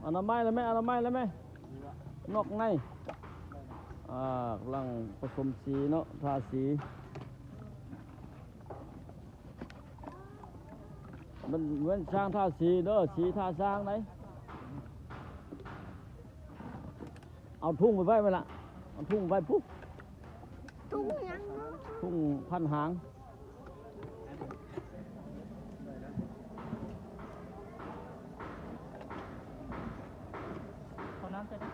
ອະນາໄມແລ້ວແມ່ ອະນາໄມແລ້ວແມ່ ນອກໃນ. ອ່າ ກຳລັງປະສົມສີເນາະ ທາສີ. ມັນເປັນຊ່າງທາສີເດີ ສີທາຊ່າງໃດ. ເອົາທຸງໄປໄວ້ໄວ້ລະ ເອົາທຸງໄວ້ພຸ້ນ. ທຸງຫຍັງເນາະ? ທຸງພັນຫາງ. ເຂົ້ານ້ຳໃສ່ເດີ.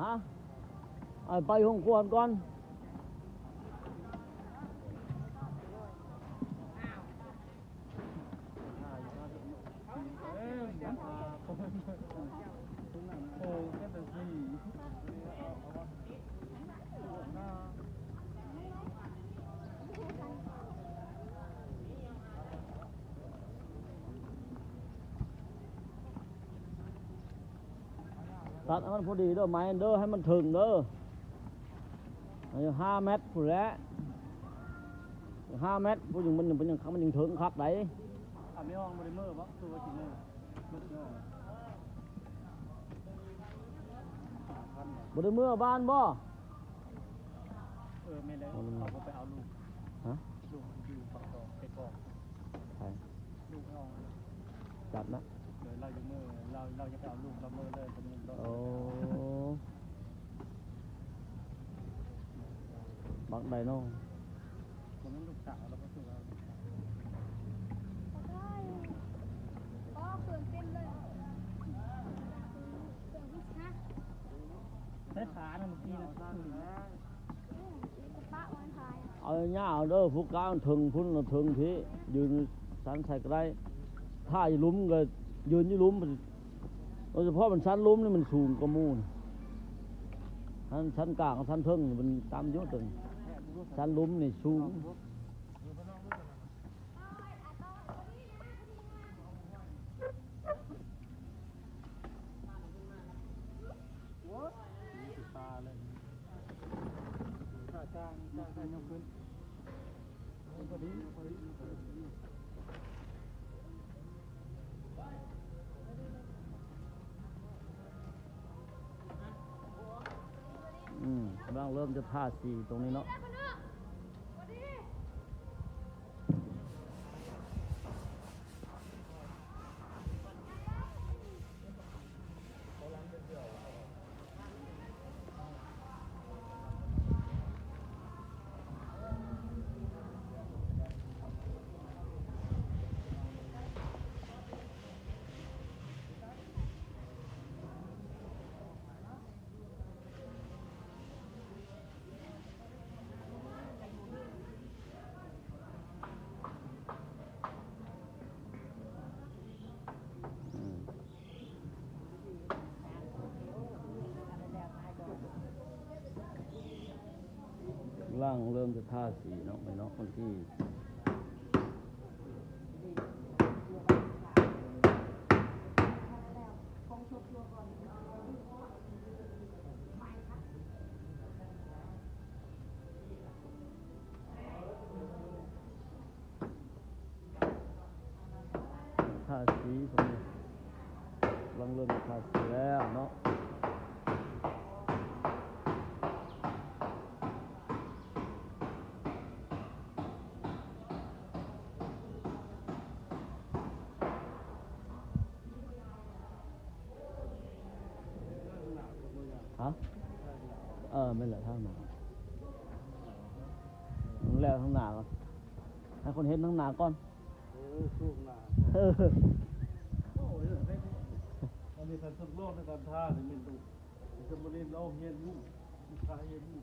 ຮະ? ເອົາໄປຫ້ອງຄົວກ່ອນ. ຕັດໃຫ້ມັນພໍດີເດີ ໄມ້ເດີ ໃຫ້ມັນເຖິງເດີ ໃຫ້ຫ້າແມັດພຸ້ນແຫຼະ ຫ້າແມັດພຸ້ນ ມັນຍັງ ມັນຍັງ ມັນຍັງເຖິງຄັກໃດ. ອາ ແມ່ອອງບໍ່ໄດ້ເມືອບໍ່? ຄືວ່າຊິເມືອ ບໍ່ໄດ້ເມືອບ້ານບໍ່? ເອີ ແມ່ນແລ້ວ ເຂົາບໍ່ໄປເອົາລູກ. ຮະ? ລູກຢູ່ປາກຕອງ ໄປກອກ. ໃຜ? ລູກນ້ອງ. ຈັດນະ. ເອີ ລາວຢູ່ເມືອ ລາວ ລາວຢາກໄປເອົາລູກ ລາວເມືອເລີຍ. ໂອ້ ບັກໄດໂນ. ບໍ່ແມ່ນລູກສາວ ລາວບໍ່ຖືກເອົາລູກສາວ. ໂອ້ ເຄື່ອງເຕັມເລີຍ ເຄື່ອງພິຊະ. ໃຊ້ຂານະ ເມື່ອກີ້ນະ. ເອົາຍາວເດີ ຜູ້ກາງເຖິງພຸ້ນ ເຖິງພີ້ ຢືນສັນໃສ່ກໍໄດ້. ຖ້າຢູ່ລຸ່ມກໍຢືນຢູ່ລຸ່ມ ໂດຍສະເພາະມັນສັນລຸ່ມນີ້ມັນສູງກວ່າໝູ່. ສັນ ສັນກາງ ສັນເທິງມັນຕ່ຳຢູ່ຕົວນີ້ ສັນລຸ່ມນີ້ສູງ. ໂອ້ຍ ມີແຕ່ປາເລີຍ. ຂ້າຈ້າງ ຈ້າງ ຈ້າງຍົກຂຶ້ນ. ອືມ ກຳລັງເລີ່ມຈະທາສີຕົງນີ້ເນາະ. ກຳລັງເລີ່ມຈະທາສີເນາະ ແມ່ນເນາະ ຄົນທີ່ ທາສີ ກຳລັງເລີ່ມທາສີແລ້ວເນາະ. ຮະ? ເອີ ແມ່ນແຫຼະ ທາງໜ້າ ແລ້ວທາງໜ້າກ່ອນ ໃຫ້ຄົນເຫັນທາງໜ້າກ່ອນ. ເອີ ສູງໜ້າ ເອີ ອັນນີ້ຄັນສົກໂລກໃນການທານີ້ແມ່ນຕ້ອງ ຈະມາເຮັດລອງຮຽນຮູ້ ວິຊາຮຽນຮູ້.